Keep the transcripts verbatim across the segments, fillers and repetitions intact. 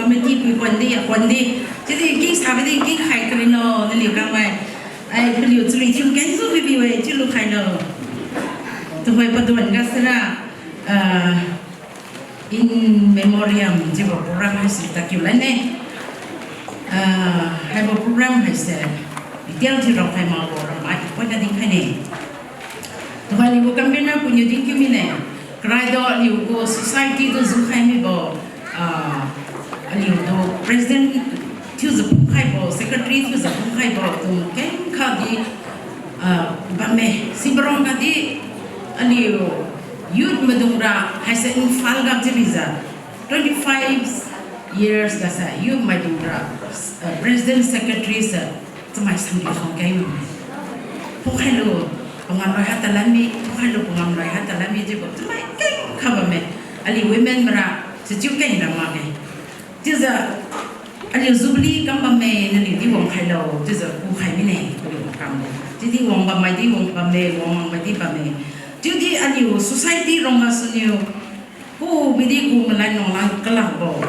Committee pui khuan di, khuan di. Chiudi king sabi di king khai karino, naliu kamai. Ai, paliu chalui thiu kengjiu bibi-e, chiulu khailo. Tuhoi paduan gasara, ah, in memoriam chiubo program haise takiu lane. Ah, haibo program haise detail thiurao khai makbo ramai poina dinkhaine. Tuhoi aliugu convener puniu dinkiu mine. Karaido aliugu society tu jukhai mibo, ah, aliutu president thiujiu phungkhaibo, secretary thiujiu phungkhaibo tu kengkha di, ah, bamme. Sibo rongga di aliu youth maidungra haise Imphal ga chiubijiu twenty five years gase youth maidungra, ah, president secretary se chamai samdi khang keng bamme. Phungkhailu pangamloi ha talanmi, phungkhailu pangamloi ha talanmi chiubo chamai kengkha bamme. Aliu women mara sichiu keng ra makge. Chiujiu aliu jubilee kam bamme, naliu di wangkhailo chiujiu kukhai mine, aliu kam. Chiudi wang bammai di wang bamme, wang makmai di bamme. Chiudi aliu society rongga suniu ku bidi ku malai nanglan kalakbo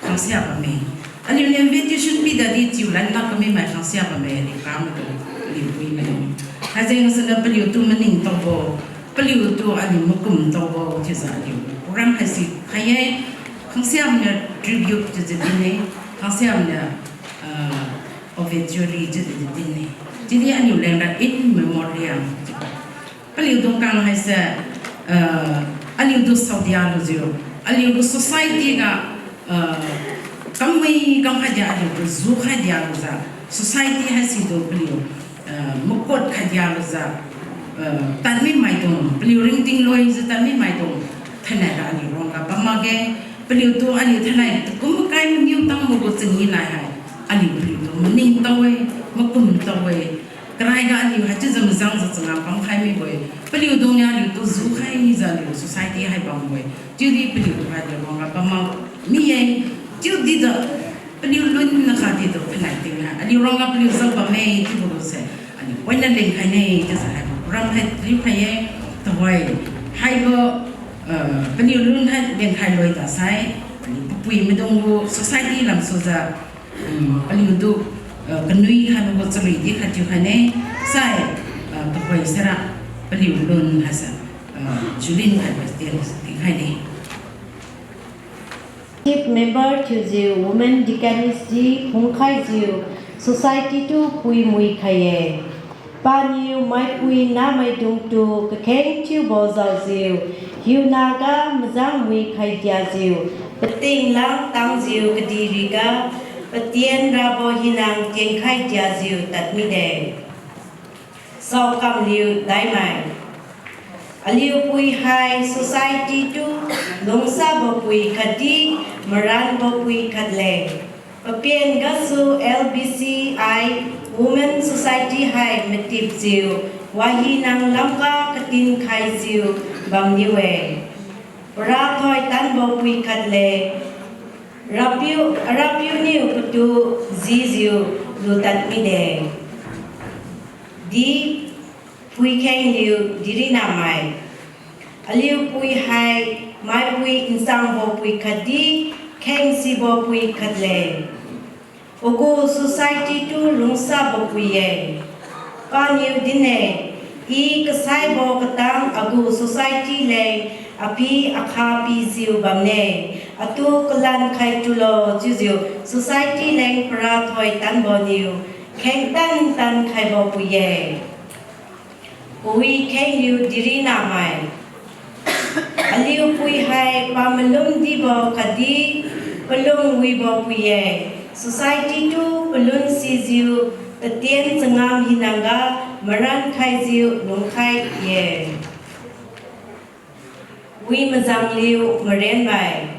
khangsia bamme. Aliuniu invitation pidadi chiulan lak kami mai khangsia bamme, aliu kamaitu, aliu pui maidung. Haijeng siniu paliutu maningtaobo, paliutu aliu makumtaobo chiujiu aliu program haise khai-e. Khangsiamniu tribute chiujiu din-e, khangsiamniu, ah, obituary chiujiu din-e. Chiudi aliu lengra in memoriam chiu paliu dungkang haise, ah, aliutu saodia lujiu, aliugu society ga, ah, kamui kamkhai dia aliutu jukhai dia lujiu, society haisitu paliu, ah, makot khai dia lujiu, ah, tadmi maidung, paliu ringting loijiu tadmi maidung, thainai ra aliu rongga bam makge, paliutu aliu thainai kum kai maniu tangbo gu changi nai hai, aliu paliutu maningtao-e, makumtao-e, karaiga aliu haichiujiu majangjiu changam kamkhai mibo-e. Paliudungniu aliutu jukhaijiu aliu society hai bambo-e. Chiudi paliutu haitu rongga bam mak mi-e. Chiudi tu paliu lun nakha ditu thainai tingga aliu rongga paliu jao bamme chiubo gu se aliu poina lenkhaine chiujiu haibo program hai liukhai-e. Tuhoi haibo, ah, paliu lun hai lenkhai loi tasai, paliu papui maidung gu society lamsujiu, um, paliutu, ah, kanui khaibo gu chalui di khat thiukhaine, sai, ah, tuhoi saira paliu lun haise, ah, julin khaibo tien tinkhaine. Chief member thiujiu women deaconess di phungkhaijiu society tu pui mui khai-e. Paniu maipui namaidungtu kakheng thiubo jaojiu, hiunaga majang mui khai diajiu, pating lang tangjiu kadihriga, patien rabo hinang tienkhai diajiu tadmide. Saokamliu daimai. Aliupui hai society tu lungsabo pui khatdi maranbo pui khatle. Papien gasu L B C I Women Society hai matipjiu, wahinang lamga katinkhaijiu bamniu-e. Parathoi tanbo pui khatle. Rapiu, Rapiu niu patu jijiu lutad mide. Di, pui kheng liu dirinamai. Aliupui hai, maipui nsangbo pui khatdi, khengsibo pui khatle. Pagu society tu lungsabo pui-e. Paniu din-e, I kasaibo katang agu society leng aphi akha pijiu bamne, atu kalan khai tulo chiujiu society leng parathoi tanbo niu khengtan tan khaibo pui-e. Pawi kheng liu dirinamai. Aliupui hai pamalum dibo khatdi palung wibo pui-e. Society tu palun sijiu tatien changam hinangga maran khaijiu lungkhai-e. Wi majang liu marenmai.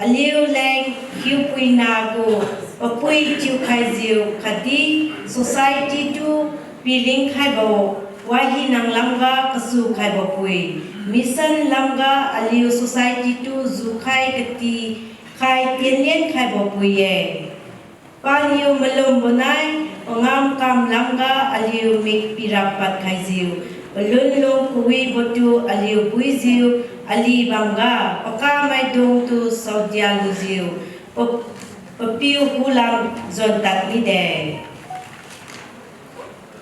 Aliu leng hiupuina gu papui thiukhaijiu khatdi society tu piring khaibo, wahinang lamga kasu khaibo pui, mission lamga aliu society tu jukhai katikhai tienlien khaibo pui-e. Paniu malumbo nai, pangam kam lamga aliu mik pirap pad khaijiu, palun lung kawibo tu aliu puijiu, ali bamga pakamaidungtu saodia lujiu, Pa-, Papiu Khulam zon tad mide.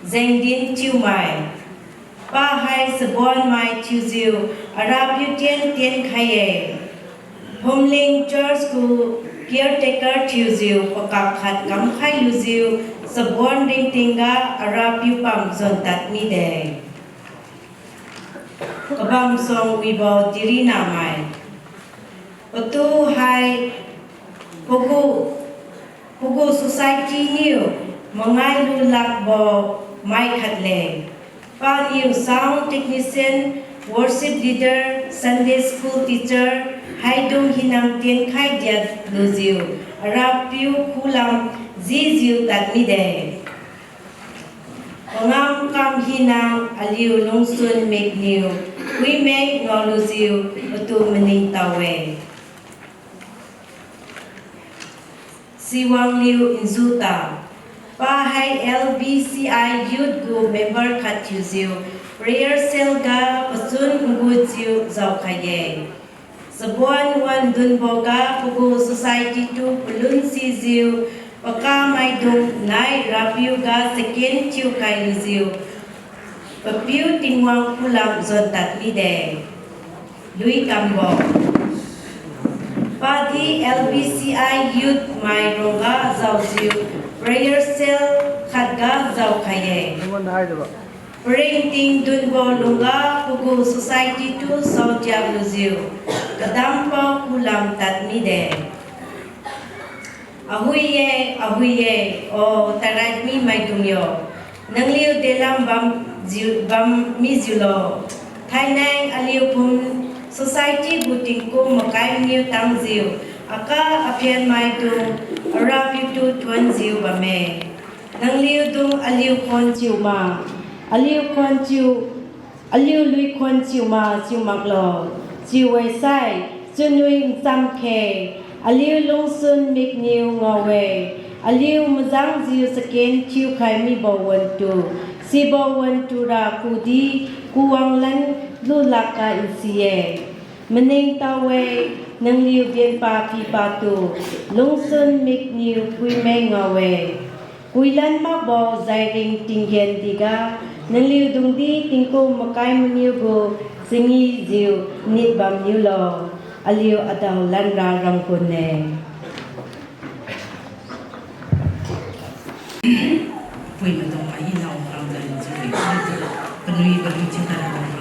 Zengdin Chiumai. Pa hai Sabonmai thiujiu, Arapiu tien tien khai-e. Phumling Church gu caretaker thiujiu, pakak khat kamkhai lujiu, Sabon ringting ga Arapiu pam zon tad mide. Kabamsong Wibo Dirinamai. Patu hai pagu, pagu society niu mangai lu lakbo mai khat le. Paniu sound technician, worship leader, Sunday school teacher, haidung hinang tienkhai dia lujiu, Arapiu Khulam jijiu tad mide. Pangam kam hinang aliu lungsun mikniu, puimeng ngaolujiu, patu maningtao-e. Siwangliu Nzuta. Pa hai L B C I Youth gu member khat thiujiu, prayer cell ga pachun ngujiu jaokhai-e. Sabon wan dunbo ga pagu society tu palun sijiu, pakamaidung nai Rapiu ga second thiukhai lujiu, Papiu Tingwang Khulam zon tad mide. Lui kambo. Padi L B C I Youth mai rongga jaojiu prayer cell khat ga jaokhai-e. Paringting dunbo lungga pagu society tu saotiak lujiu, Kadampao Khulam tad mide. Ahui-e, ahui-e, o tadrat mi maidung yo, nangliu delam bam jiu, bam mijiulo. Thainai aliu phum society gu tingkum makai maniu tangjiu, aka aphenmaidung Arapiu tu thuonjiu bamme. Nangliudung aliu khuan chiu ma, aliu khuan chiu, aliu lui khuan chiu ma chiu maklo. Chiu-e sai, chunwi ncham khe, aliu lungsun mikniu ngao-e, aliu majangjiu second thiukhai mibo wantu, sibo wantu ra kudi kuwang lan lulakga nsi-e. Maningtao-e, nangliu benpa pipatu, lungsun mikniu puimeng ngao-e. Kuilan makbo zairing tinggen diga, nangliudungdi tingkum makai maniu gu changijiu nit bamniulo, aliu adao lanra rangkun-e. Pui madong ahi nao rang dan jui, panui bali chiu dan rang dan.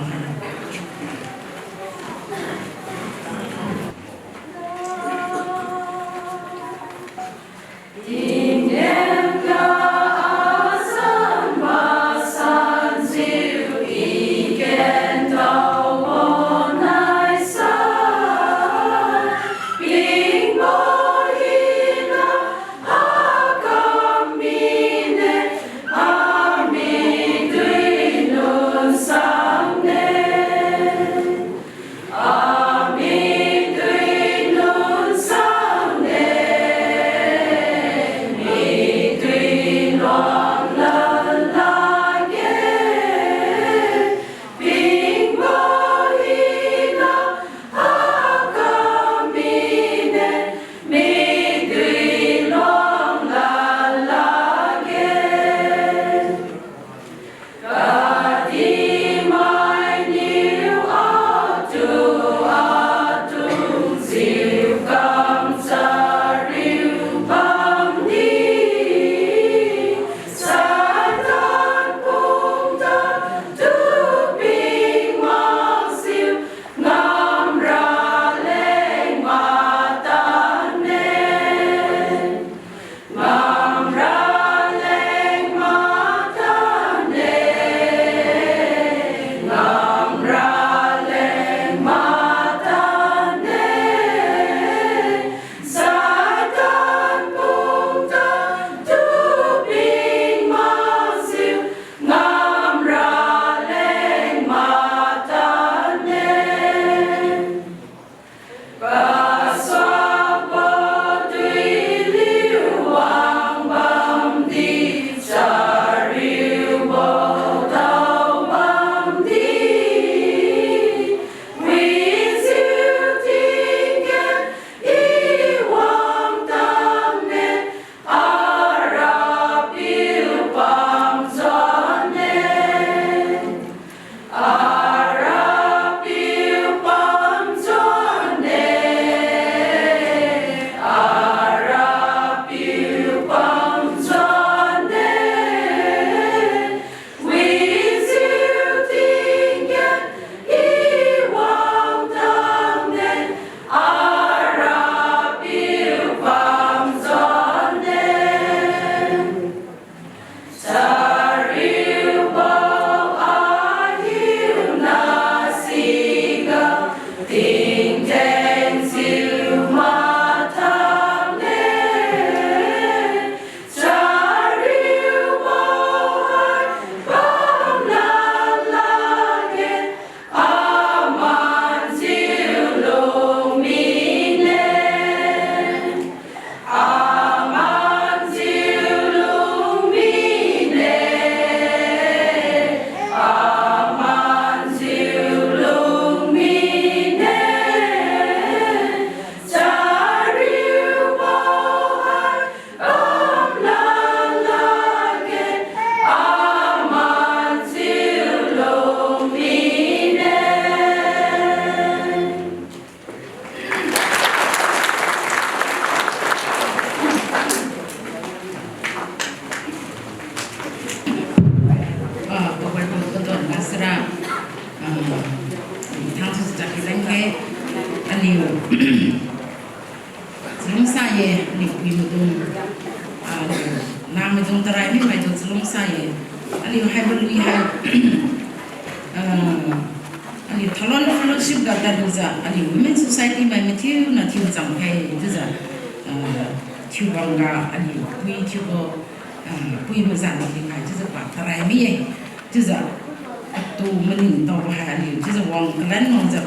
Chalungsa ye, aliu pui maidung, ah, namaidung tarai mi maidung chalungsa ye. Aliu haibo lui hai, ah, aliu Thalon Fellowship ga tadlujiu, aliu Women Society mai mathiu na thiu cham khai chiujiu, ah, thiu bamga aliu pui thiubo, ah, pui mazan di khai chiujiu pa tarai mi ye. Chiujiu, atu maning taobo hai aliu chiujiu wang kalan wangjiu,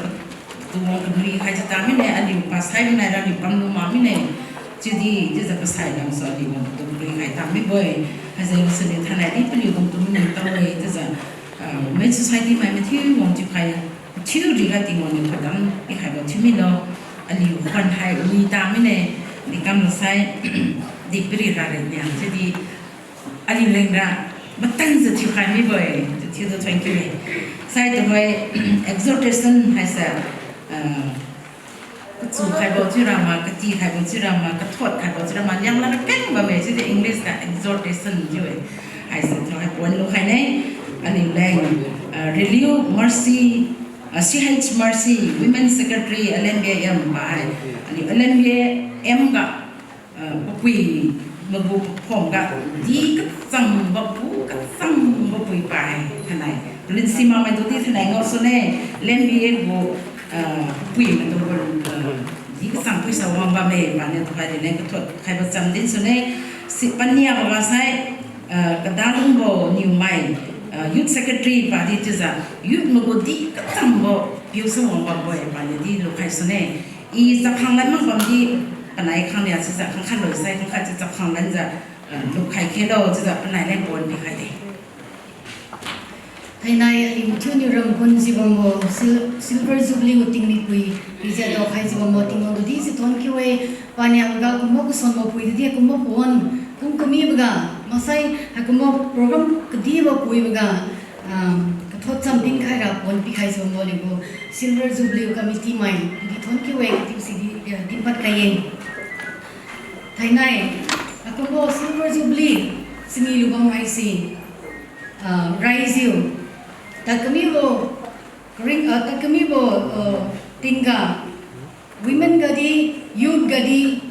atu wang kanui khaijiu ta mine, aliu pasai mine, aliu pamlu mak mine. Chiudi chiujiu pasai lamsu aliu wang atu kanui khai ta mibo-e. Haijeng suniu thainai di paliu wang tu maning tao-e chiujiu, ah, Women Society mai mathiu wang thiu khai, thiu riga Tingwang niu padam pikhaibo thiu milo. Aliu khuan hai wi ta mine, di kam lasai, di piri rari niang chiudi aliu lengra matangjiu thiukhai mibo-e, chiujiu thank you-e. Sai tuhoi exhortation haise, ah, kachu khaibo chiura ma, kati khaibo chiura ma, kathot khaibo chiura ma, liang lara keng bamme, chiudi English ga exhortation chiu-e. Haise tuhoi pon lukhaine, aliu leng, ah, Reliu Mercy, ah, C H Mercy, Women Secretary, L M B A M pa hai. Aliu L M B A M ga ah, papui magu paphom ga, di kachangbo pu, kachangbo pui pai thainai. Palun sima maidung di thainai ngao sune, L M B A gu, ah, papui maidung gu, ah, di kachang pui sa wang bamme, paniu tuhoi di leng kathot khaibo cham din sune, si paniaboga sai, ah, kadalungbo niumai, ah, Youth Secretary padi chiujiu, youth magu di kachangbo piu sa wang bambo-e, paniu di lukhai sune. I chapkhang lan mak bamdi, panai khangnia chiujiu khangkhat loisai khangkhat chiu chapkhang lanjiu, ah, lukhai khelo chiujiu panai leng pon pikhaide. Thainai aliu mathiuniu ramkhunjiu bambo, sil-, Silver Jubilee gu tingmipui, pijiu daokhaijiu bambo Tingwang tudi si thon kiu-e, paniaboga kumbo kasonbo pui tudi kumbo pon, kum kamiboga, maksai haikumbo program kadibo puiboga, ah, kathot cham dinkhaira pon pikhaijiu bambo aliu gu Silver Jubilee committee mai di thon kiu-e katiusi di, eh, dinpad khai-e. Thainai, akumbo Silver Jubilee changee lubam haise, ah, raijiu, tadkamibo, karing, ah, tadkamibo, ah, tingga, women gadi, youth gadi,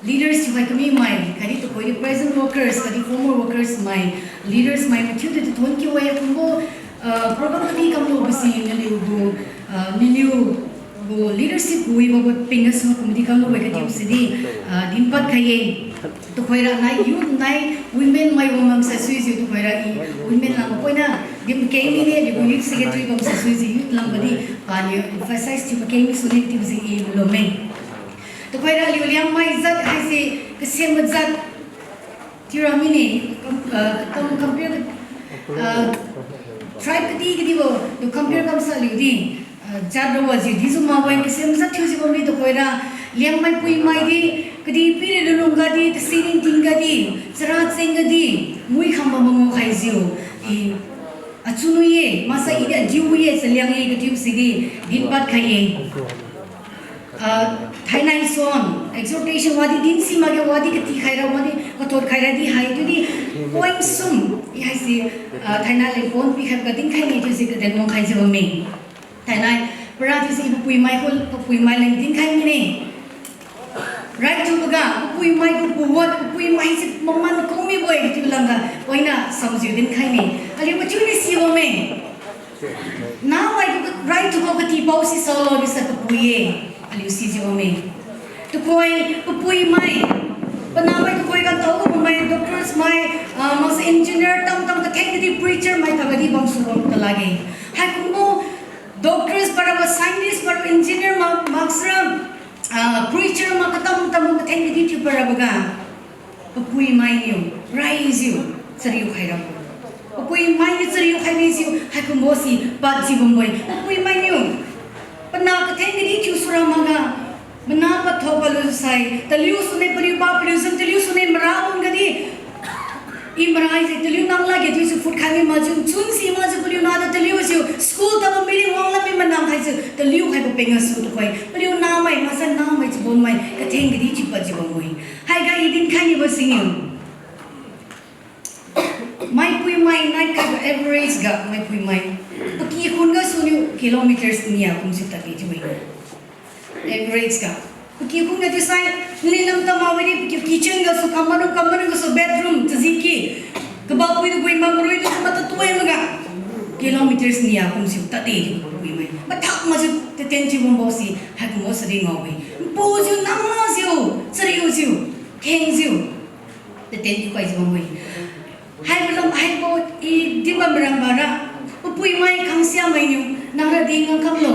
leaders thiukhai kami mai, khatdi tuhoidi present workers, khatdi former workers mai, leaders mai mathiudi thon kiu-e kumbo, ah, program kadi kamlubose naliu gu, ah, naliu gu leadership wibo ping gasu kumdi kamlube katiusi di, ah, dinpad khai-e. Tuhoira nai youth nai women mai wang lamsa suijiu tuhoira i women lam poina di makeng mine, aliu gu youth secretary bamsa suijiu youth lambo di paniu emphasize thiu makeng mi sune katiusi i lume. Tuhoira aliu Liangmai jat haise kasem majat thiura mine, kam, ah, kam compare, ah, tribe kadi kadibo tu compare kamsa aliu di, ah, jat rawajiu dijiu makbo-e, kasem jat thiujiu bamme tuhoira, Liangmai puimai di, kadihpiri lunlung gadi, tasi ningting gadi, chara cheng gadi, mui khamba mangu khaijiu, i, achunwi-e, maksai i di adiu wi-e, chaliang-e katiusi di, dinpad khai-e. Ah, thainai suan, exhortation wadi dinsi makge wadi kati khaira wadi kathot khaira di hai, chiudi point sum, i haise, ah, thainai leng pon pikhai ga dinkhai ne chiusi kaden wang khaijiu bamme. Thainai, para chiusi papuimai gu, papuimai leng dinkhai mine. Raithuboga, papuimai gu puwat, papuimai si maman kung mibo-e chiu langga, oina samjiu dinkhai ne. Aliu mathiuniu si bamme. Namai gu raithubo katipao si saolo bisai papui-e, aliu sijiu bamme. Tuhoi, papuimai, panamai tuhoi ga tao gu mai, doctors mai, ah, maksai engineer, tamtam katheng kadi preacher mai tagadi bamsu bam talakge. Haikumbo, doctors parabo, scientist parabo, engineer ma, maksara, ah, preacher ma katam tambo katheng kadi thiu paraboga, papuimai niu raijiu chariu khairabo. Papuimai niu chariu khai mijiu haikumbo si padjiu bambo-e. Papuimai niu pana katheng kadi thiu sura makga, mana patho palu sai, taliu sune paliu pa paliu jun taliu sune mara wan gadi, i mara haise taliu nang lakge chiujiu phutkhai mi makjiu, chun si makjiu paliu nada taliu jiu, school tabo miri wang lam mi manang khaijiu, taliu khaibo peng gasu tuhoi, paliu namai, maksai namai chabonmai, katheng kadi thiu padjiu bambo-e. Haiga i dinkhai nibo siniu, maipuimai nai khaibo average ga maipuimai, paky khun gasuniu kilometers nia kumjiu tadge chiu-e. Average ga. Pakiu khun ga chiusai, naliu lam tam mawidi, pakiu kitchen gasu, kammaru, kammaru gasu, bedroom, chajiki. Kabapui tu pui mamrui tu mata tuai maga. Kilometers nia kumjiu tadi, papuimai. Mathak majiu, teten chiu bambo si, haikumbo sari ngaowi. Mpujiu, nammajiu, chariujiu, khengjiu. Teten di khoijiu bambo-e. Haibo lam, haibo i di bam ram bara. Papuimai khangsia mainiu, nangra di ngam kamlo.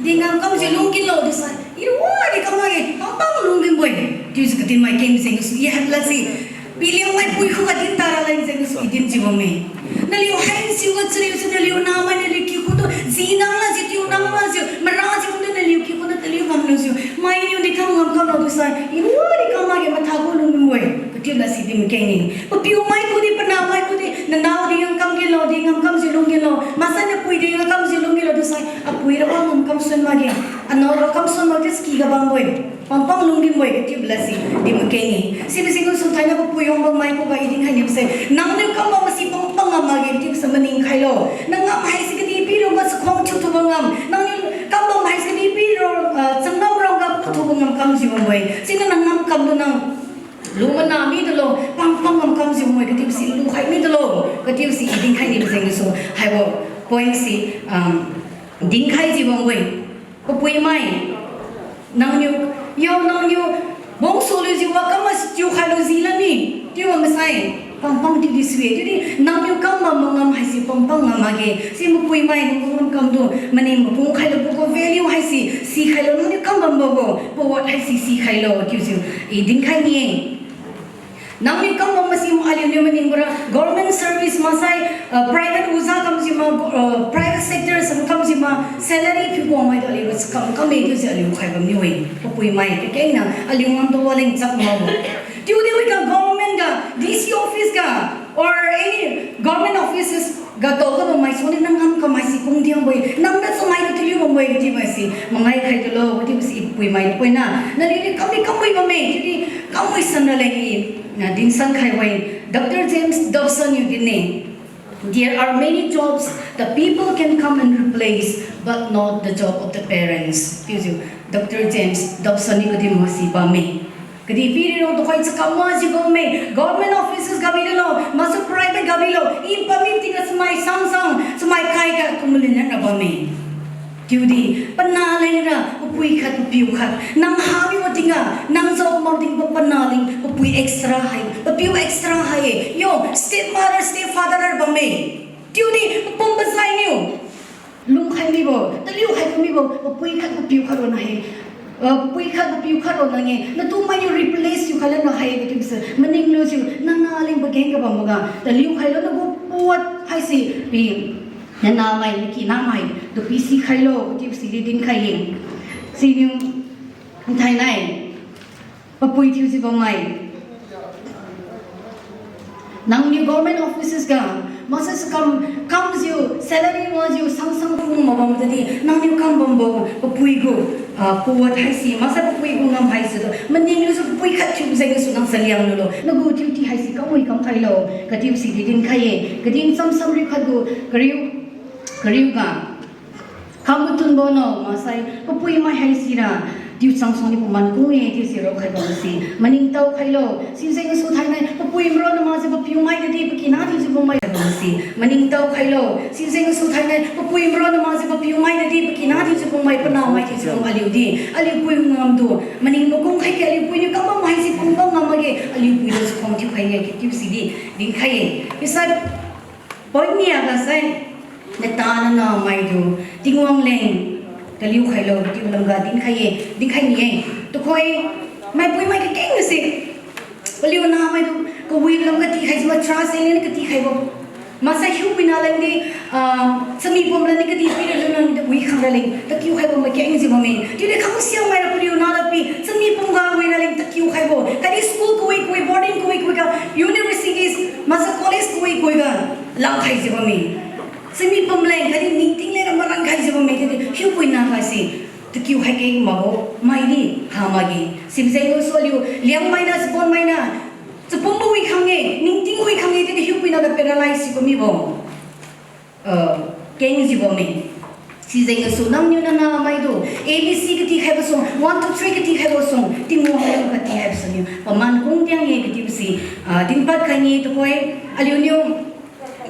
Di ngam kamjiu lungkin lo, disai. I wadi kam makge, pampang lungkin bo-e. Chiujiu katin mai keng jeng gasu, i haibo lasi. Piliang mai pui khuga din tara leng jeng gasu, i din chiu bamme. Naliu haisiu ga chariujiu, naliu namai, naliu kikhun tu, ji nang lajiu, tiu nang lajiu, marajiu tu naliu kikhun tu, taliu bamlujiu. Mainiu di kam ngam kamlo disai, i wadi kam makge matha gu lungkin bo-e. Katiu lasi din keng-e. Papiu mai kudi, panah mai kudi, nanao di ngam kamkelo, di ngam kamjiu lungkin lo. Maksai napui di ngam kamjiu lungkin lo disai, apui ra wa ngam kamsun makge. Anao ra kamsun makge, ski ga bam bo-e. Pampang lungkin bo-e, katiu lasi din keng-e. Sibo jeng gasu thainai papui wang bam mai khuga i dinkhai nibo se. Nangniu kam bam masi pampang ngam makge, chiubo se maning khailo. Nang ngam haise kadihpiri ga chakhuang thiuthubo ngam. Nangniu kam bam haise kadihpiri, ah, changam rongga kathubo ngam kamjiu bam bo-e. Siniu nang ngam kamlo nang. Lu mana midulo, pampang ngam kamjiu bam bo-e, katiu si lukhai midulo. Katiu si i dinkhai nibo jeng gasu. Haibo point si, um, dinkhaijiu bam bo-e. Papuimai, nangniu, yo nangniu, bongsu lujiu wakam masi chiukhailo ji lami, chiu bam masai, pampang chiudi sui-e, chiudi nangniu kam bam mangam haise pampang ngam makge, si papuimai nangniu kam kamtu, maning makung khailo pagu value haise, sikhailo nangniu kam bambo gu, pawat haise sikhailo, chiujiu, i dinkhai ni-e. Nangniu kam bam masi aliuniu maningbo ra, government service maksai, ah, private uja kamjiu ma, ah, private sector sang kamjiu ma, salary piu wang maitu aliura chakam kamme chiujiu aliu khai bamniu-e. Papuimai kakengna aliu ngamtu waleng chak mabo. Chiudi wiga government ga, D C office ga, or any government offices ga tao kabam mai suni nang ngam kam haise kung diang bo-e, nang na chamai na taliu bam bo-e, chiubo si mangai khai tulo, chiubo si papuimai poina. Naliuniu kammi kamwi bamme, chiudi kamwi san raleng i, na dinsan khai bo-e, Doctor James Dobson niu din-e. There are many jobs the people can come and replace, but not the job of the parents. Chiujiu, Doctor James Dobson niu kadin masi bamme. Kadihpiri rong tukhoi chakam majiu bamme, government offices ga milo, maksai private ga milo, i pami tingga chamai sangsang, chamai kaiga kumlin ra bamme. Chiudi, panah lengra, papui khat, papiu khat. Nang hamibo tingga, nang jao kumbo tingga, panah leng, papui extra hai, papiu extra hai-e. Yo, stepmother, stepfather ra bamme. Chiudi, papum pasainiu lungkhai mibo, taliu khai mibo, papui khat, papiu khat ronna hai. Ah, papui khat, papiu khat ronna nge, natu mainiu replace thiukhai lanra hai, chiubo si, maning lujiu, nang na leng pageng kabam maga, taliu khailo nagu pawat haise, pi, nanamai, nakinamai, tu pi sikhailo, chiubo si di dinkhai-e. Siniu, thainai, papui thiujiu bammai. Nangniu government offices ga, maksai chakam, kamjiu, salary wajiu, sangsang kum mabam tadi, nangniu kam bambo, papui gu, ah, pawat haise, maksai papui gu ngam haise tu, maning lujiu papui khat thiu jeng gasu nang saliang lulo, nagu duty haise kamwi kam khailo, katiu si di dinkhai-e, kadin chamsam riu khat gu, kariu, kariu ga. Kam matunbo no, maksai, papuimai haisira, tiu changsuang niu paman kung-e, chiusi raokhai bamsi, maningtao khailo, sijeng gasu thainai, papui maronna makjiu papiu mai nadi, pakina thiujiu bungmai bamsi, maningtao khailo, sijeng gasu thainai, papui maronna makjiu papiu mai nadi, pakina thiujiu bungmai, panahmai thiujiu bung aliu di, aliu pui ngamtu, maning makung khai ke aliu pui niu kam bam haise pung bam ngam makge, aliu pui lo chakhuang thiukhai ye, chiusi di, dinkhai-e, isai, Point nia ga sai, nata nanamai tu, Tingwang leng, kaliu khailo, tiu lamga dinkhai ye, dinkhai ni ye. Tukhoi, maipui mai kakeng se, paliu namai tu, kawi lamga tikhai jiu ma, trust leng katikhaibo. Maksai hiupuina leng di, ah, chami pum leng di kadihpiri leng di wi khang raleng, takiu khaibo mai keng jiu bamme. Chiudi khangsiam maira paliu nada pi, chami pum ga wi raleng takiu khaibo. Khatdi school kawi kawi, boarding kawi kawi ga, universities, maksai college kawi kawi ga. Langkhai jiu bamme. Chami pum leng, khatdi ningting leng marang khai jiu bamme, chiudi hiupuina ga se, takiu khai keng makbo, maidi, ha makge. Sibjeng gasu aliu, Liangmai na, Chapon mai na, chapon bo wi khang ye, ningting wi khang ye, chiudi hiupuina ga paralyze jiu bammibo. Uh, keng jiu bamme. Sijeng gasu nangniu nanamaitu, A B C katikhaibo sung, one, two, three katikhaibo sung, Tingwang niu katikhaibo sung niu paman kung diang-e katibo si, ah, dinpad khai ni tuhoi, aliuniu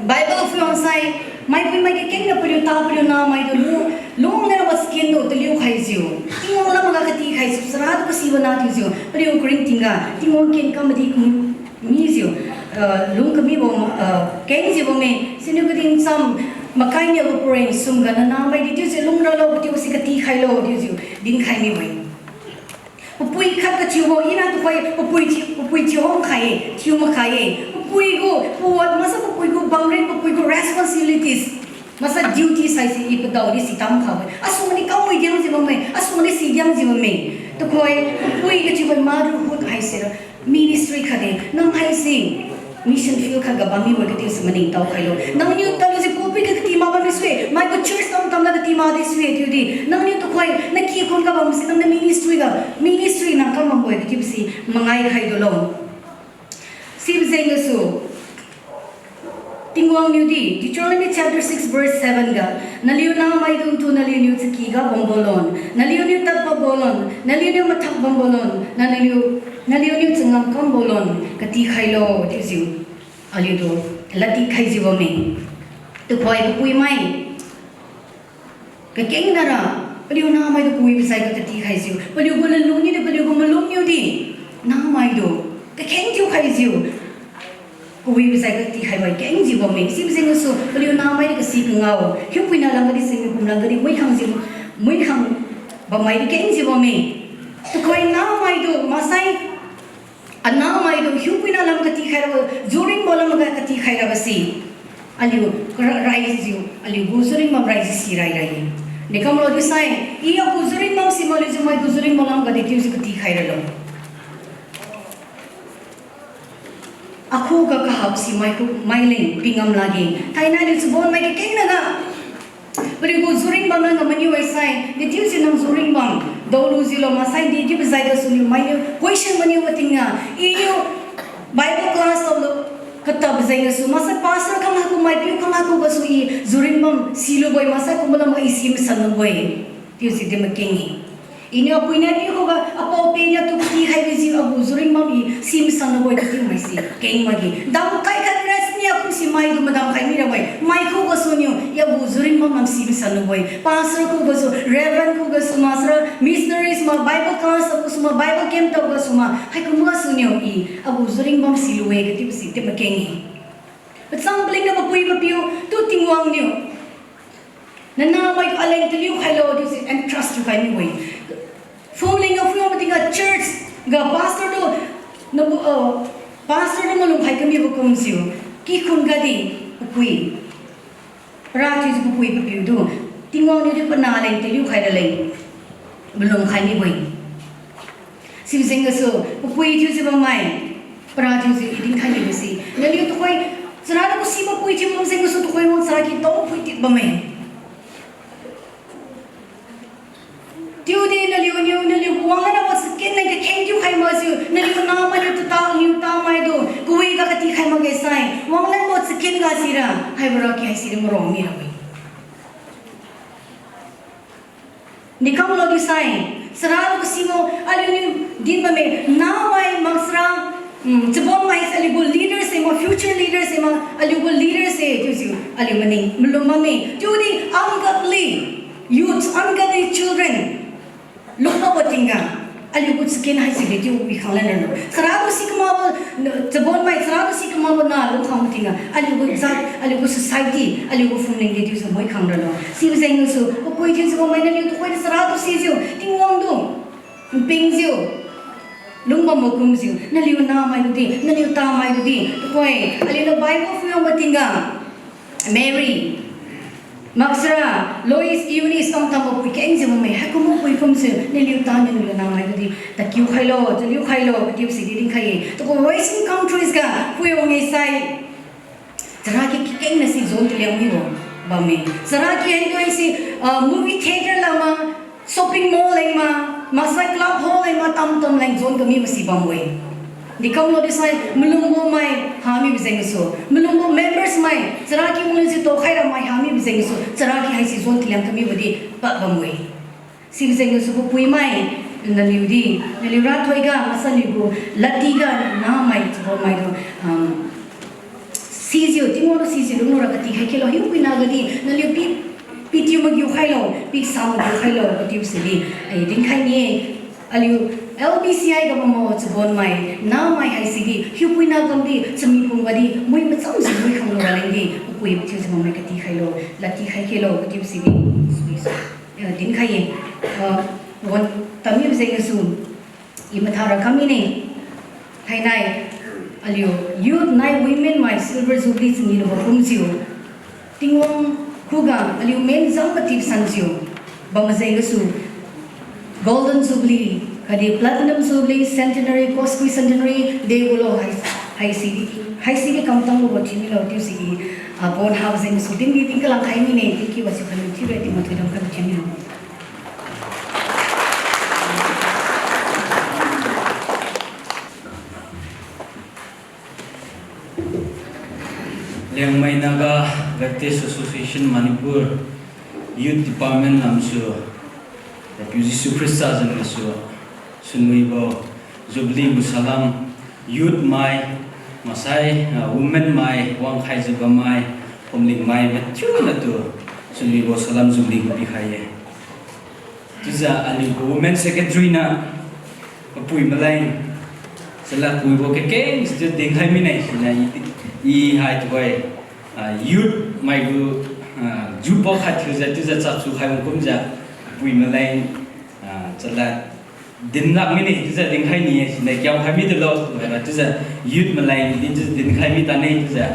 Bible phuiwang sai, maipui mai kakengna paliu ta paliu namaitu lu, lungna wa skin tu taliu khaijiu, Tingwang lamga katikhaijiu, sara tu kasibo na thiujiu, paliu karing tingga Tingwang ken kam madi kung mijiu, ah, lung kamibo, ah, kengjiu bamme, siniu kadin cham, makai niu pareng sumga nanamai di chiujiu lungralo, chiubo si katikhailo chiujiu dinkhai mibo-e. Papui khat kathiubo ina tuhoi papui thiu, papui thiu hom khai-e, thiu makhai-e. Papui gu, pawan maksai papui gu bamrin, papui gu responsibilities, maksai duties haise i padao di si tam khabo-e. Asuang di kamui diangjiu bamme, asuang di si diangjiu bamme. Tuhoi papui kathiubo motherhood haisera ministry khatde, nang haise mission field khatga bammi-e katiusi maningtao khailo. Nangniu talujiu pulpit ga kati mak bammi sui-e, maigu church tamtamna kati mak di sui-e chiudi, nangniu tuhoi nakikhun ga bamsi nangniu ministry ga, ministry nang kam bambo-e katiubo si mangai khaidulo. Sibojeng gasu Tingwang niudi Deuteronomy chapter six verse seven ga, naliu nahmaidungtu naliuniu chaky ga bambo lon, naliuniu tadpabo lon, naliuniu mathak bambo lon, naliuniu, naliuniu changam kambo lon katikhailo chiujiu aliutu ladtikhaijiu bamme. Tuhoi papuimai kakengna ra, paliu nahmaitu kawibo jaiga katikhaijiu, paliu gu lalung niudi, paliu gu malum niudi, nahmaitu kakeng thiukhaijiu, kawibo jaiga katikhaibo-e kengjiu bamme. Sibojeng gasu paliu nahmai di kasi kangao, hiupuina lamga di singmi kumlang gadi muikhangjiu, muikhang bammai di kengjiu bamme. Tuhoi nahmaitu maksai anahmaitu hiupuina lam katikhairabo, juringbo lamga katikhairabo si, aliu kara raijiu, aliu gu juringbam raijiu si rairai-e. Dekamlo disai, i agu juringbam si maliujiu mai gu juringbo lamga di chiujiu katikhairalo. Akhuga kahabo si mai khu maileng pingam lakge. Thainai aliu chabonmai kakengna ga, paliu gu juringbam lamga maniu-e sai, di chiujiu nang juringbam daolujiulo maksai di chiubo jaiga suniu mainiu question maniubo tingga, iniu Bible class taolo, katabo jeng gasu maksai pastor khang haiku maipiu khang haiku gasu i juringbam silubo-e maksai kumbo lamga i si masanlubo-e chiujiu di makeng-e. Iniu apui nai piu khuga apao-peh niu tu katikhailujiu agu juringbam i si masanlubo-e katiu maise keng makge. Damkai khat rest niu kum si maitu madamkhai mirabo-e. Mai khugasu niu i agu juringbam lam si masanlubo-e. Pastor khugasu, reverend khugasu maksara, missionaries ma, Bible class khugasu ma, Bible camp tao gasu ma, haikum gasu niu i agu juringbam silu-e katiubo si di makeng-e. Pachang palingga papui papiu tu Tingwang niu nanahmai tu aleng taliu khailo chiusi entrust thiukhai mibo-e. Phone lengga phone matingga church ga pastor tu, nabu, uh, pastor tu malum khai kamibo kumjiu, kikhun gadi papui, para thiujiu papui papiu tu Tingwang niudi panah leng taliu khai raleng malum khai mibo-e. Sibojeng gasu papui thiujiu bammai, para thiujiu i dinkhai mibo si, naliu tuhoi chara tu kasi papui thiu bam jeng gasu tuhoi wang chara ki tao phuitip bamme. Chiudi naliuniu naliu wanglan rabo chaken nai kakheng thiukhai makjiu naliu nahmainiu tuta niu tamaitu kawiga katikhai makge sai, wanglanbo chaken ga sira, haibora ki haisira marong mirabo-e. Nikamlo disai, chara tu kasibo aliuniu din bamme, nahmai maksara, mm, chabonmai se aliu gu leaders se ma, future leaders se ma, aliu gu leaders se chiujiu aliu maning malum bamme. Chiudi ungodly youth, ungodly children lungkhabo tingga, aliu gu chaken haisi de chiu wikhanglan ralo. Chara tu si kamakbo, chabonmai chara tu si kamakbo nah lungkhangbo tingga, aliu gu jat, aliu gu society, aliu gu phumling de chiujiu muikhang ralo. Sibojeng gasu papui thiujiu bammai naliu tuhoidi chara tu sijiu Tingwang tu npingjiu, lungbambo kumjiu naliu nahmai tudi, naliu tamai tudi tuhoi aliuniu Bible phuiwangbo tingga, Mary, maksara, Lois, Eunice, tamtambo pui kengjiu bamme. Haikumbo pui kumjiu naliu taniu naliu nahmai tudi takiu khailo, taliu khailo katiubo si di dinkhai-e. Tuku Western countries ga phuiwang-e sai, chara ki kakengna si zon tu liang mibo bamme. Chara ki haitu haise, ah, movie theater lama, shopping mall leng ma, maksai club hall leng ma, tamtam leng zon kamibo si bambo-e. Dekamlo disai, malumbo mai hamibo jeng gasu, malumbo members mai, charaky malun si tokhai ramai hamibo jeng gasu, charaky haisi zon tiliang kamibo di pabambo-e. Sibo jeng gasu papui mai, naliu di, naliu rathoi ga, masa niu gu, ladtiga, namai, chabonmai tu, um, sijiu, Tingwang tu sijiu lunglu ra katikhai khelo, hiupuina ga di, naliu pi, pitiu magiu khailo, pisa magiu khailo, katiubo si di, ai, dinkhai ni-e, aliu, L B C I ga mamo chabonmai, namai haisi di, hiupuina kam di, chami pum ga di, mui macham si mui khanglu raleng di, papui thiujiu bammai katikhailo, ladtikhai khelo, katiubo si di, eh, dinkhai ye, eh, wan tamibo jeng gasu, i matha ra kam mine. Thainai, aliu, youth nai women mai silver jubilee changee lubo kumjiu, Tingwang khuga aliu men jam katibo sanjiu, bam majeng gasu, Golden Jubilee, khatdi Platinum Jubilee, Centenary, Cosquicentenary, degulo hai, haisi, haisi di kamtang lubo thiumilo chiusi i, ah, pon habo jeng gasu din di din kalang khai mine, thank you, wasi khan thiu re, tingma thoidam khan thiumilo. Liangmai Naga Baptist Association Manipur Youth Department lamsu, Rapiu Jesu Khrista jeng gasu, sunwibo, Jubilee gu salam, youth mai, maksai, ah, women mai, wangkhaijiu bammai, phumlingmai, mathiuna tu, sunwibo salam Jubilee gu pikhai ye. Chiujiu aliu gu Women Secretary niu, papui maleng, chalad puibo kakeng situ dinkhai mine siniu i, i hai tuhoi, ah, youth mai gu, ah, jubo khat thiujiu chiujiu chapsu khai wang kumjiu, papui maleng, ah, chalad dinlak mine chiujiu dinkhai ni-e siniu kiam khai midulo, chiujiu youth maleng din chiujiu dinkhai mi tane chiujiu,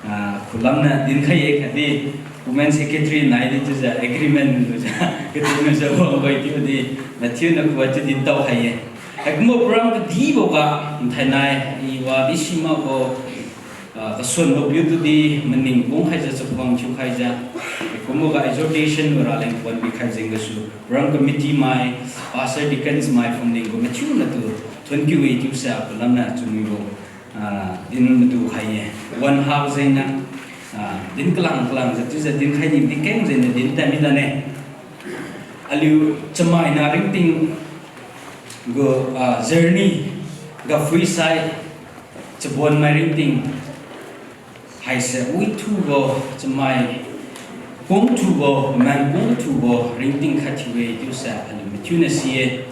ah, khulamniu dinkhai ye khatdi, Women Secretary nai di chiujiu agreement lujiu, katiujiu wangbo-e chiubo di, mathiuna khuga chiu dintao khai ye. Haikumbo program kadibo ga, thainai, i wa di simakbo, ah, kasuanbo piu tu di, maning kungkhaijiu chakhuang thiukhaijiu, haikumbo ga exhortation gu raleng pon pikhai jeng gasu, program committee mai, pastor deacons mai phumling gu mathiuna tu, thuon kiu-e chiusa palamniu chunwibo, ah, din madu khai ye. Wan habo jengniu, ah, din kalang kalangjiu chiujiu dinkhai ni di keng jengniu din tad mi tane. Aliu chamaina ringting gu, ah, journey ga phuisai chabonmai ringting haise withubo chamai kungthubo, man kungthubo ringting khat thiu-e chiusa aliu mathiuna si-e.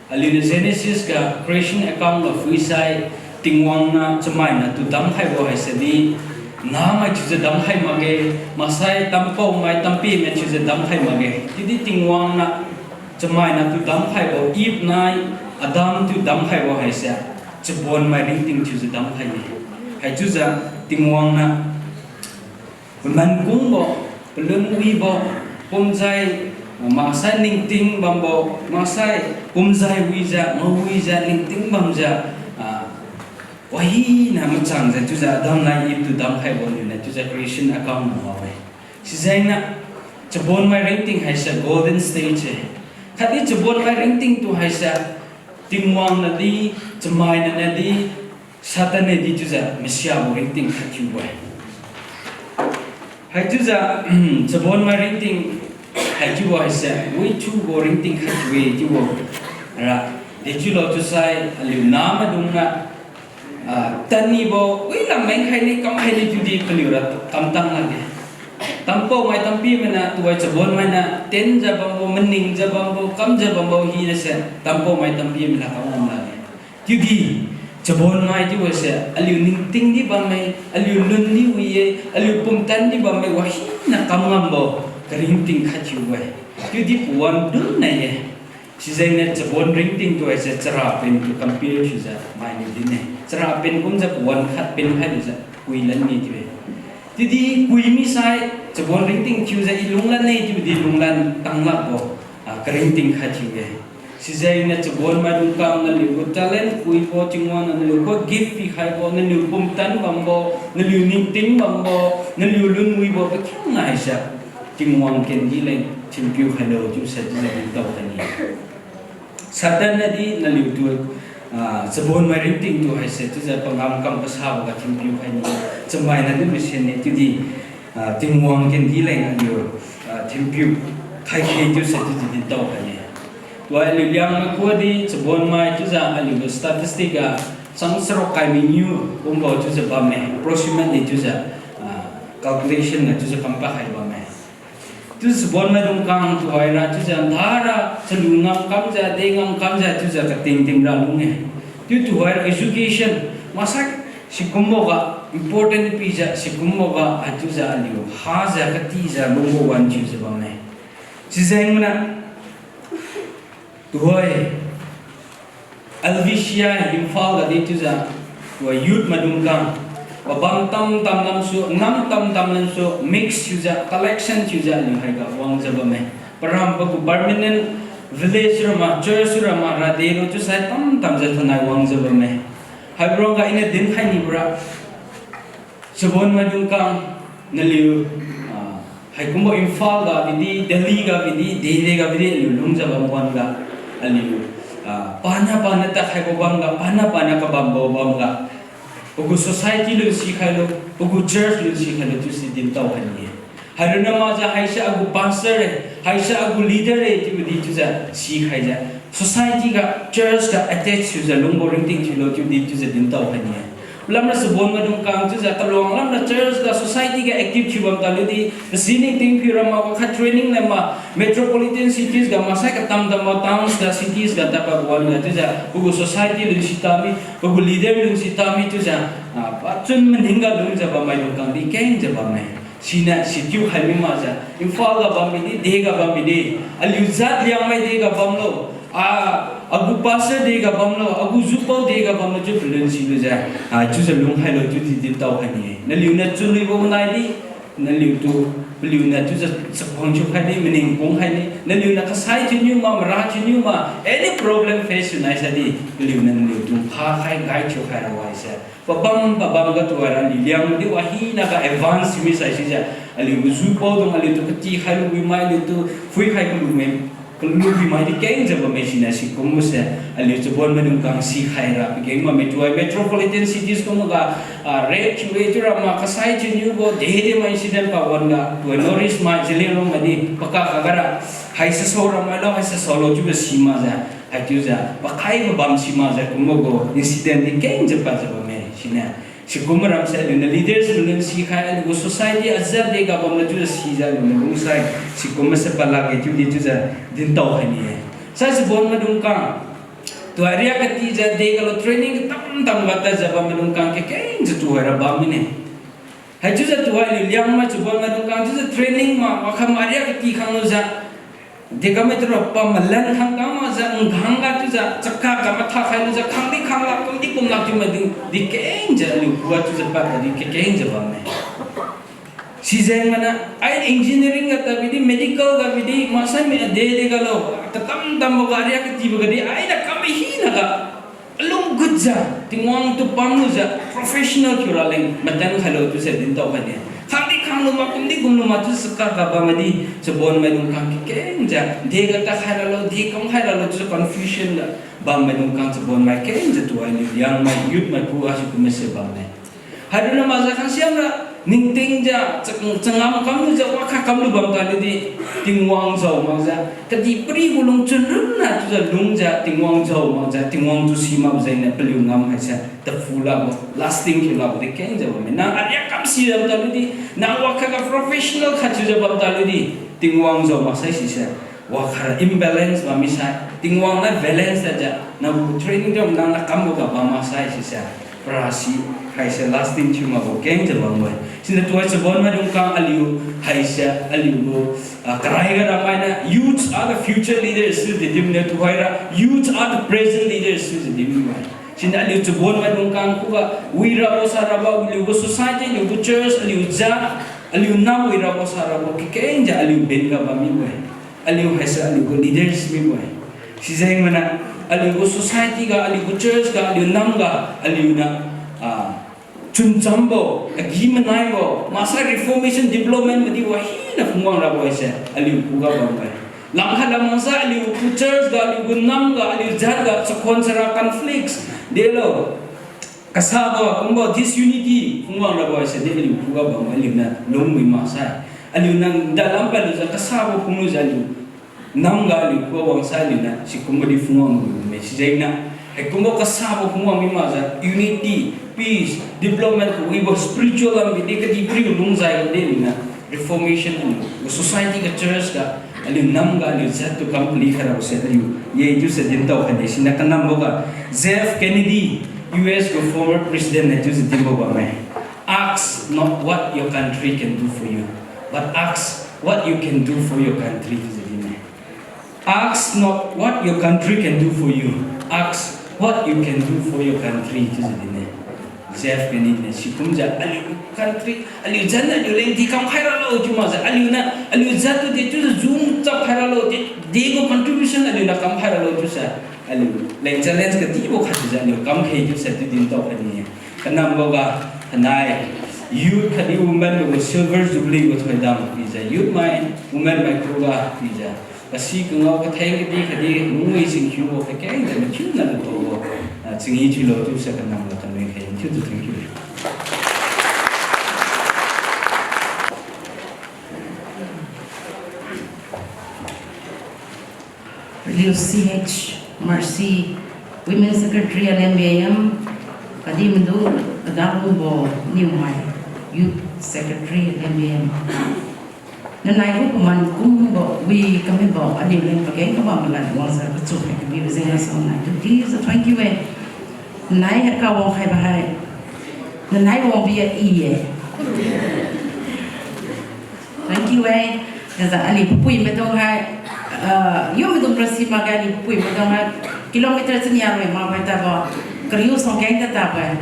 Aliuniu Genesis ga creation account ga phuisai Tingwang niu chamaina tu damkhaibo haise di, namai thiujiu damkhai makge, maksai tampao mai tampi mai thiujiu damkhai makge. Chiudi Tingwang niu chamaina tu damkhaibo Eve nai Adam tu damkhaibo haise chabonmai ringting thiujiu damkhai-e. Haichiujiu Tingwang niu paman kungbo, palun wibo, pumjai, maksai ningting bambo, maksai pumjai wijiu, mawijiu, ningting bamjiu, ah, wahina machangjiu chiujiu Adam nai Eve tu damkhaibo niu chiujiu creation account ngao-e. Sijengniu chabonmai ringting haise golden stage-e. Khatdi chabonmai ringting tu haise Tingwang niu di, chamaina niu di, Satan niu di chiujiu masiabo ringting khat thiubo-e. Haichiujiu, chabonmai ringting haichiubo haise withubo ringting khat thiu-e chiubo ra, dechiulo chiusai aliu namaidung ga, ah, tadnibo, wi lam mengkhai ni kamkhai ni chiudi paliura kamtang lakge. Tampao mai tampi mainiu tuhoi chabonmai niu tenjiu bambo, maningjiu bambo, kamjiu bambo hinase tampao mai tampi mainiu kamlam lakge. Chiudi chabonmai chiubose aliu ningting di bamme, aliu lun di wi-e, aliu pumtan di bamme, wahina kam ngambo karingting khat thiubo-e. Chiudi pawan dun nai-e. Sijengniu chabon ringting tu haise charapen tu compare thiujiu mainiu din-e. Charapen kumjiu pawan khat pen khailujiu kuilan-e chiu-e. Chiudi kui misai chabon ringting thiujiu i lunglan-e chiudi lunglan tanglakbo, ah, karingting khat thiu-e. Sijengniu chabonmai lungkang naliu gu talent kuibo, Tingwang niu naliu gu gift pikhaibo, naliu pumtan bambo, naliu ningting bambo, naliu lun wibo pakhiangna haise Tingwang kendi leng thinpiu khailo chiuse chiujiu dintao khaine. Satan niu di naliutu ah, chabonmai ringting tu haise chiujiu pangam kam kasabo ga thinpiu khai ni, chamaina niu machine ne chiudi, ah, Tingwang kendi leng aliu, ah, thinpiu khai khe chiuse chiudi dintao khai ne. Tuhoi aliu Liangmai khuga di chabonmai chiujiu aliu gu statistic ga chang charuk kai miniu kumbo chiujiu bamme, approximately chiujiu, ah, calculation ga chiujiu kam pakhai bamme. Chiujiu chabonmaidung kang tuhoira chiujiu nthara chalu ngam kamjiu, de ngam kamjiu chiujiu kating ting ra lung-e. Chiu tuhoira education maksai sikumbo ga important pijiu sikumbo ga haichiujiu aliu hajiu katijiu lungbo wan thiujiu bamme. Sijeng mana tuhoi L V C I Imphal ga di chiujiu, tuhoi youth maidung kang, pabam tam tam lamsu, nam tam tam lamsu mix thiujiu, collection thiujiu aliu haiga wangjiu bamme. Param pagu permanent village rama, church rama, rade ro chiusai tam tamjiu thainai wangjiu bamme. Haibo rongga iniu dinkhai nibora, chabonmaidung kang, naliu, ah, haikumbo Imphal ga bidi, Delhi ga bidi, dede ga bidi aliu lungjiu bam wan ga, aliu, ah, pana pana takhaibo bamga, pana pana kabambo bamga, pagu society lun sikhailo, pagu church lun sikhailo chiusi dintao khai ni-e. Haironna makjiu haise agu pastor-e, haise agu leader-e chiubo di chiujiu sikhaijiu, society ga, church ga attach thiujiu lungbo ringting thiulo chiubo di chiujiu dintao khai ni-e. Palamra chabonmaidung kang chiujiu kaluang lamra church ga, society ga active thiu bam taliudi, tasi ningting phiu rama wakhat training leng ma, metropolitan cities ga maksai katam tambo towns ga, cities ga tapa wan ga chiujiu pagu society lun sita mi, pagu leader lun sita mi chiujiu, ah, pachun maning ga lungjiu bammaidung kang di kengjiu bamme. Siniu sichiu khai mi makjiu Imphal ga bam midi, de ga bam midi, aliu jat Liangmai de ga bamlo, ah, agu pastor de ga bamlo, agu jupao de ga bamlo chiu palun silujiu, ah, chiujiu lungkhailo chiudi dintao khai ni-e. Naliuniu chunwibo nai di, naliutu, paliuniu chiujiu chakhuang thiukhai di, maning kungkhai di, naliuniu kasai thiuniu ma, mara thiuniu ma, any problem face thiu nai sai di, paliuniu naliutu phakhai guide thiukhai ra haise pabam pabam ga tuhoira aliu Liangmai di wahina ga advance thiumi sai sijiu, aliu gu jupaodung aliutu katikhai lubi mai, aliutu phuikhai kalu mai, kalubi mai di kengjiu bamme. Siniu sikumbo se aliu chabonmaidung kang sikhaira pageng bamme. Tuhoi metropolitan cities kumboga, ah, rape thiu-e chiura ma, kasai thiuniubo dede ma incident pa wan ga, tuhoi North East mai Zeliangrong mai di pakak kagara, haise saora mailo, haise saolo chiubo simakjiu, haichiujiu pakhai pabam simakjiu kumbo gu incident di kengjiu padjiu bamme. Siniu sikumbo ramse aliuniu leaders malun sikhai, aliu gu society ajat de ga bamlo chiujiu sijiu aliuniu lungsai, sikumbo se palakge chiudi chiujiu dintao khai ni-e. Sai chabonmaidung kang, tuhoi ariak katijiu de galo training katam tam ga tadjiu bammaidung kang kakengjiu tuhoira bam mine. Haichiujiu tuhoi aliu Liangmai chabonmaidung kang chiujiu training ma, wakhat ma ariak kati khanglujiu, dekamai tura pamalan khang kam makjiu, nkhang ga chiujiu chakak ga matha khailujiu, khangdi khang lak, kumdi kum lak chiu maidung di kengjiu aliu khuga chiujiu pad ga di kakengjiu bamme. Sijeng mana, ai engineering ga tabidi, medical ga bidi, maksai mi ade de galo, katam tambo ga ariak katibo ga di, ainiu kam hinaga alung gutjiu, Tingwang tu pamlujiu professional thiura leng matan khailo chiuse dintao khai ni-e. Khangdi khanglu ma, kumdi kumlu ma chiu chakak ga bam madi, chabonmaidung kang kakengjiu, dega takhai ralo, dekam khai ralo chiu confusion ga bammaidung kang chabonmai kengjiu tuhoi aliu Liangmai youth mai khuga sikumbo se bamme. Haironna makjiu khangsiamra ningtingjiu, cha-, changam kamlujiu, wakhat kamlu bam taliudi, Tingwang jao makjiu, kadihpiri gu lungchun runna chiujiu lungjiu, Tingwang jao makjiu, Tingwang tu simakbo jengniu paliu ngam haise tafu lakbo, lasting thiu lakbo di kengjiu bamme. Nang ariak kam si bam taliudi, nang wakhat ga professional khat thiujiu bam taliudi, Tingwang jao maksai sise, wakhat imbalance bam misai, Tingwang niu balance tadjiu, nang gu training jam nang niu kambo ga bam maksai sise, para si haise lasting thiu makbo kengjiu bambo-e. Siniu tuhoi chabonmaidung kang aliu haise aliu gu, ah, karai ga ramainiu youths are the future leaders chiujiu din-e, tuhoira youths are the present leaders chiujiu din-e. Siniu aliu chabonmaidung kang khuga wirabo sarabo, aliu gu society, aliu gu church, aliu jat, aliu nam wirabo sarabo kakengjiu aliu ben ga bam mibo-e. Aliu haise aliu gu leaders mibo-e. Sijeng mana aliu gu society ga, aliu gu church ga, aliu nam ga, aliuniu, ah, chunchambo, agi-manaibo, maksai reformation, development madi wahina phungwang rabo haise aliu khuga bambo-e. Langkhat lamang sa aliu gu church ga, aliu gu nam ga, aliu jat ga, chakhuan chara conflicts delo. Kasabo, kumbo disunity phungwang rabo haise di aliu khuga bam aliu niu lungwi maksai. Aliu niu dalam paliujiu kasabo phunglujiu aliu nam ga aliu khuga wangsai aliu niu sikumbo di phungwang lume sijengniu. Haikumbo kasabo phungwang mi makjiu unity, peace, development kawibo spiritual lambi di kadihpiriu lungjiu di aliu niu reformation aliu society ga church ga aliu nam ga aliu jat tu kam pali khairabo se aliu ye chiusi dintao khaine siniu kanambo ga J F Kennedy, U S gu former president niu chiujiu dinbo bamme. Ask not what your country can do for you, but ask what you can do for your country chiujiu dinne. Ask not what your country can do for you. Ask what you can do for your country chiujiu dinne. J F Kennedy niu sikumjiu aliu country, aliu jat niu aliu leng di kamkhai ralo chiu makjiu aliu niu aliu jat tu di chiujiu jung chapkhai ralo di, degu contribution aliu niu kamkhai ralo chiusa aliu leng challenge kadibo khat chiujiu aliu kamkhai chiusa chiu dintao khaine. Kanambo ga thainai youth khatdi women gu silver jubilee gu thoidam pijiu youth mai, women mai khuga pijiu kasi kangao katheng kadi khatdi lungwi singkhiubo kakengjiu mathiuna lutobo, ah, chingi thiulo chiusa kanambo ga tanwi khai thiutu thank you. Aliu C H Mercy, Women Secretary L M B M, khatdi madu kadalungbo Niumai, Youth Secretary L M B M. Nanai gu paman kumbo wi kamibo aliu leng pageng kabam malad wangjiu kachu hai kabibo jeng gasu nai tu dijiu thank you e. Nanai haiga wangkhaibo hai nanai wangbi-e i-e. Thank you e. Chiujiu aliu papui maidung hai, ah, yu maidung rasi makge aliu papui maidung hai kilometer chania roi makbo tabo. Kariu suangkeng ta tabo-e.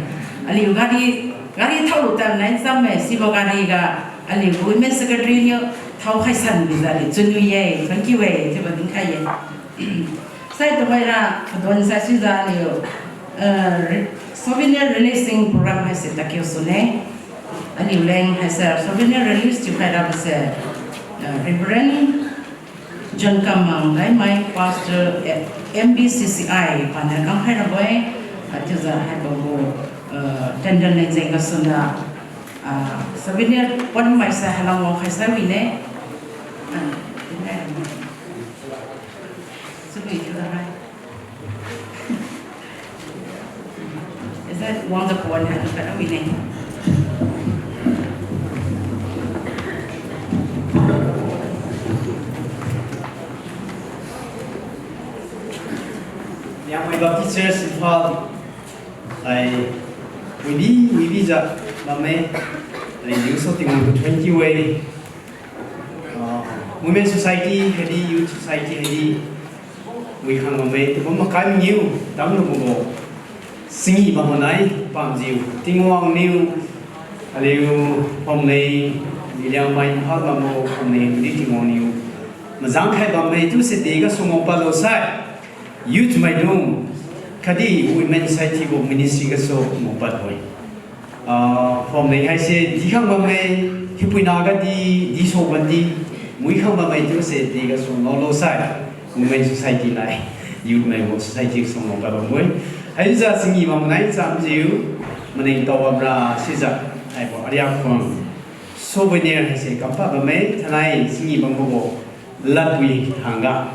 Aliu gari, gari thaolu ta nai chamme sibo gari ga aliu gu women secretary niu thaokhai san bijiu aliu chunwi-e. Thank you e. Chiubo dinkhai-e. Sai tuhoira padon sai suijiu aliu, eh, re-, souvenir releasing program haise takiu sune. Aliu leng haise souvenir release thiukhai rabo se, eh, Reverend John Kamang Gaimai, Pastor, eh, M B C C I, paniu kamkhai rabo-e, ah, chiujiu haibo gu, eh, tender leng jeng gasuna, ah, souvenir ponmai se halam wangkhai sai wine. Ah, dinkhai rabo. Sui chiujiu hai. Is that wangjiu pon haitu kara wine? Liangmai Baptist Church Imphal, ai, wibi, wibijiu bamme, aliu liuso Tingwang tu twenty way, ah, Women Society haidi, Youth Society haidi, wikhang bamme, tu bam makai mangiu, tamlubo singi bambo nai pamjiu Tingwang niu, aliu pamleng, Liangmai Imphal bambo pamleng di Tingwang niu mazang khai bamme chiuse di gasu ngao padlo sai, youth maidung khatdi Women Society gu ministry gasu ngao padbo-e. Ah, pamleng haise dikhang bamme, hipuina gadi, diso bamdi, muikhang bamme chiuse di gasu ngaolo sai, Women Society nai, youth mai gu society gasu ngao padbo-e. Haijiu singi bambo nai chamjiu maningtao bamra sijiu, haibo ariak khuang souvenir haise kampad bamme, thainai singi bambo gu ladpui hangga,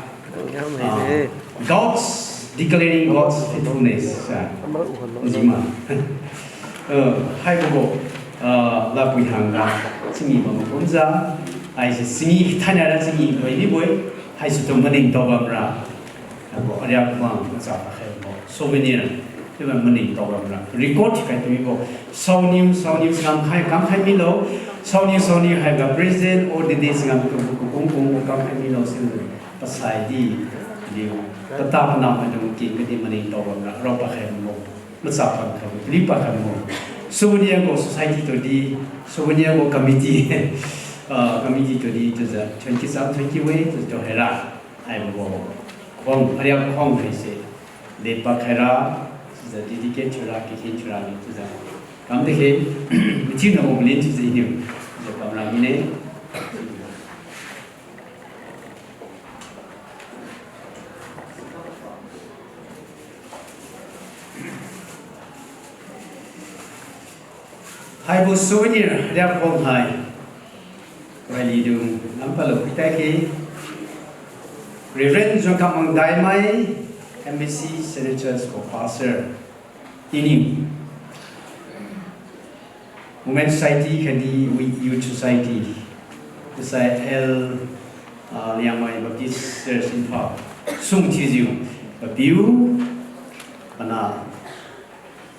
ah, God's, declaring God's faithfulness, ah, jima. Eh, haibo gu, ah, ladpui hangga singi bambo kumjiu, haise singi thainai ra singi bai dibo-e, haise tu maningtao bamra. Haibo ariak khuang macha pakhaibo souvenir chiubo maningtao bamra record thiukhai tumibo, saoniu, saoniu sangam khai kamkhai milo, saoniu, saoniu haiga president or the day sangam tu kung kung kamkhai milo si pasai di, aliu pata panah maidung king kadi maningtao bamra rao pakhaibo, macha pakhaibo, pali pakhaibo. Souvenir gu society tu di, souvenir gu committee, ah, committee tu di chiujiu twenty some twenty way tu tu haira. Haibo gu khuang, ariak khuang haise lepak khaira, chiujiu dedicate thiura, kikhin thiura ni chiujiu kam dekhe, mathiuna gu malin chiujiu iniu chiujiu kamra mine. Haibo souvenir riak khon hai, railiudung lampadlo pitai ke, Reverend John Kamang Daimai, M B C Central Church for Pastor, Iniu Women Society khatdi Youth Society, kasai L, ah, Liangmai Baptist Church Imphal, sung thiujiu, papiu, panah,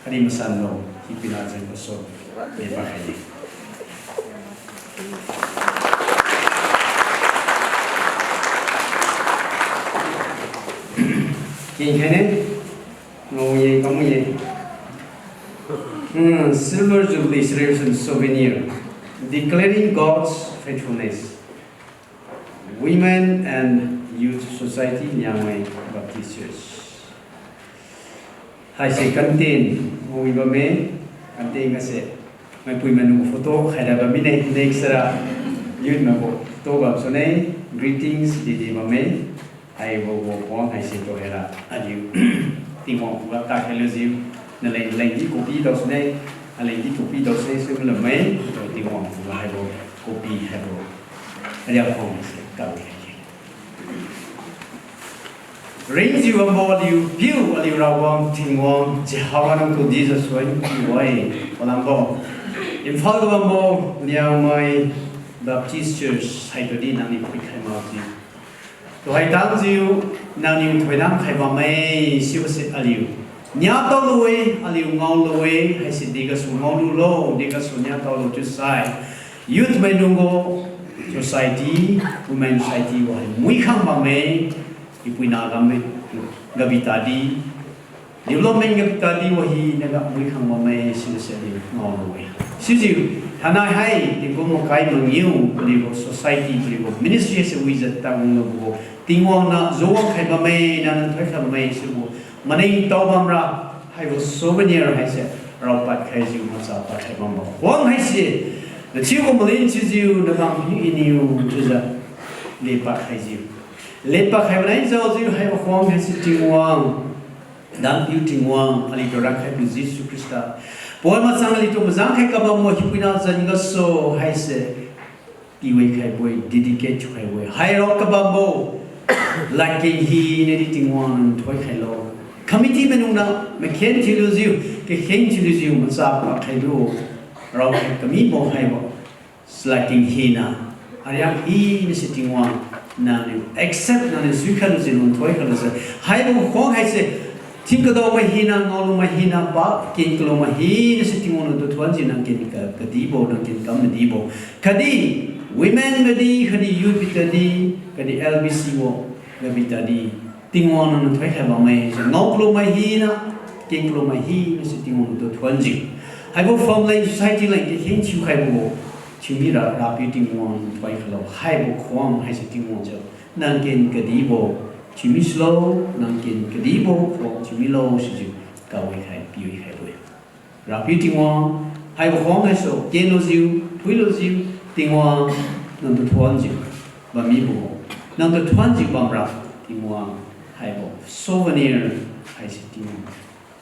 khatdi masanlo, hipina jeng kaso, meba khaine. Kinkhaine, ngao ye, kam ye. Hmm, Silver Jubilee Celebration Souvenir, Declaring God's Faithfulness. Women and Youth Society, Liangmai Baptist Church. Haise content, ngao wi bamme, content gase, maipui mainiu photo khaira bammine, next ra, youth maibo photo bam sune, greetings didi bamme, haibo gu wang haise tuhoira, aliu, Tingwang khuga takhai lujiu, naleng lengdi copy dao sune, alengdi copy dao sune, sui malamme, Tingwang khuga haibo copy haibo, aliu khang se, kau khaike. Ringjiu bambo aliu piu aliu Rawang Tingwang, Jehovah nangtu dijiu suan piu-e, palambo. Imphal ga bambo, Liangmai Baptist Church, haitudi nangniu phuikhai makjiu. Tuhoi tangjiu, nangniu thoidam khai bamme, sibose aliu niatao lu-e, aliu ngao lu-e, haise degasu ngao lulo, degasu niatao lu chiusai. Youth maidungbo, society, women society bo hai muikhang bamme, ipuina gamme, gabi tadi, development gabi tadi wahinaga muikhang bamme, sibose aliu ngao lu-e. Sijiu, thainai hai, tingkum makai mangiu, paliugu society, paliugu ministry se wijiu tanglubo, Tingwang na zuang khai bamme, nang nang thoikhai bamme, sibo, maningtao bamra, haibo souvenir haise, raopad khaijiu macha pad khai bambo khuang haise, nathiugu malin thiujiu, nakang piu Iniu chiujiu, lepad khaijiu. Lepad khaibo nai jaojiu haibo khuang haise Tingwang, Dampiu Tingwang, aliutu rankhaipiu Jesu Khrista, pawan machang aliutu mazang khai kabambo hiupuina zan gasu haise, piwi khaibo-e, dedicate thiu khaibo-e. Hairao kabambo ladkeng hinadi Tingwang nang thoikhailo. Committee maidungna makhen thiulujiu, kakheng thiulujiu macha pad khailu, raokhai kamibo haibo, ladkeng hina, ariak hinase Tingwang, nangniu accept, nangniu suikhailujiu, nang thoikhailujiu, haibo khuang haise, thing kadaomai hina, ngaolumai hina, pakeng kalumai hinase Tingwang nangtu thuonjiu, nang ken ka, kadibo, nang ken kam madibo, khatdi women gadi, khatdi youth bitadi, khatdi L B C bo, gabi tadi, Tingwang nangniu thoikhai bamme, ngao kalumai hina, keng kalumai hinase Tingwang nangtu thuonjiu. Haibo family society leng kakheng thiukhaibo, thiumira Rapiu Tingwang nang thoikhailo, haibo khuang haise Tingwang jiu, nang ken kadibo thiumi sulo, nang ken kadibo khuang thiumilo sijiu, kawikhai piwikhaibo-e. Rapiu Tingwang, haibo khuang haisu kenlujiu, phuilujiu, Tingwang, nangtu thuonjiu bammibo, nangtu thuonjiu bamra, Tingwang, haibo souvenir haise Tingwang,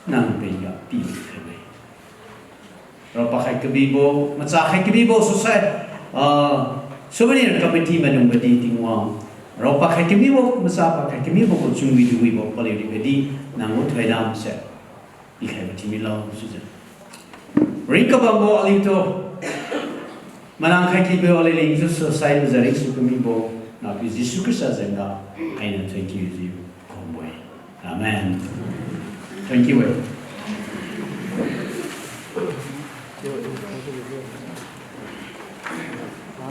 nang pengga pikhaibo-e. Raopakhai kabibo, machakhai kabibo society, ah, souvenir committee maidung gadi Tingwang, raopakhai kabibo, machapakhai kabibo gu chunwi duwibo paliu rigadi, nanggu thoidamse pikhaibo thiumilo sijiu. Ring kabambo aliutu manang khai kibo aliu lengjiu society maza ringsu kamibo, Napiu Jesu Khrista jengga, ainiu thank you jiu khumbo-e. Amen. Thank you, eh.